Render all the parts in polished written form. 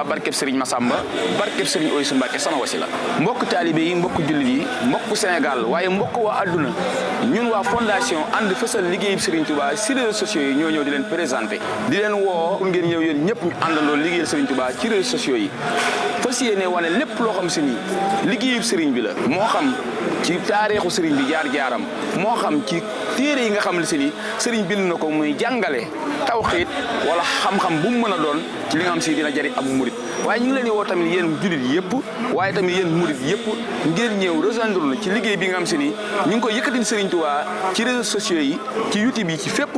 barkeb Serigne Massamba barkeb Serigne Oysu Mbàkke sama wasila mbokk taalibe yi mbokk jullit yi mbokk Sénégal waaye mbokk waa àdduna ñun waa fondation ànd fësal liggéeyub Serigne Touba ci réseaux sociaux yi ñoo ñëw di leen présenté di leen woo pour ngeen ñëw yéen ñëpp ñu àndandoo liggéeyal Serigne Touba ci réseaux sociaux yi fas yéene wane lépp loo xam si ni liggéeyub Serigne bi la moo xam ci taarixu Serigne bi jaar-jaaram moo xam ci téere yi nga xam ne si ni Serigne bind na ko muy jàngale tawxiid wala xam-xam bu mu mën a doon ci li nga xam si dina jëriñ ab murit waaye ñu ngi leen di woo tamit yéen jullit yëpp waaye tamit yéen murit yëpp ngeen ñëw rejoindre na ci liggéey bi nga xam si ni ñu ngi koy yëkkatil Serigne Touba ci réseaux sociaux yi ci YouTube yi ci fépp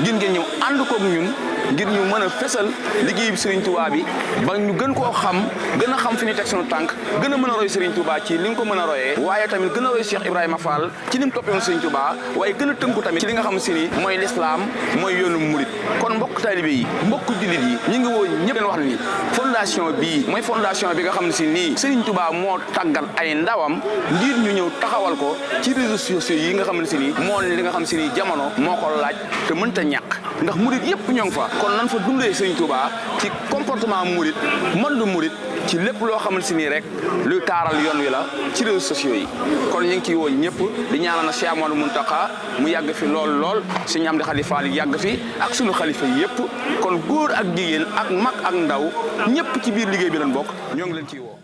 ngeen ñëw ànd koog ñun ngir ñu mën a fesal liggéey bi Serigne Touba bi ba ñu gën koo xam gën a xam fi ñu teg sunu tànk gën a mën a roy Serigne Touba ci li nga ko mën a royee waaye tamit gën a roy Cheikh Ibrahima Fall ci ni mu toppee woon Serigne Touba waaye gën a tënku tamit ci li nga xam si ni mooy l'islam mooy yoonu murit kon mbokk taalibe yi mbokk jullit yi ñu ngi woo ñëpp leen wax ni fondation bii mooy fondation bi nga xam ne si nii Serigne Touba moo tàggat ay ndawam ngir ñu ñëw taxawal ko ci réseaux sociaux yi nga xam ne si nii moo li nga xam si nii jamono moo ko laaj te mënta ñàkk ndax murit yëpp ñoo ngi fa kon nan fa dundee Serigne Touba ci comportement murit monde murit ci lépp loo xam ne si nii rek luy taaral yoon wi la ci réseaux sociaux yi kon ñu ngi ciy woo ñëpp di ñaanal na Cheikh Amadou Mountakha mu yàgg fi lool suñu am di xalifa yi yàgg fi ak suñu xalifa yëpp kon góor ak jigéen ak mag ak ndaw ñëpp ci biir liggéey bi lañ bokk ñoo ngi leen ciy woo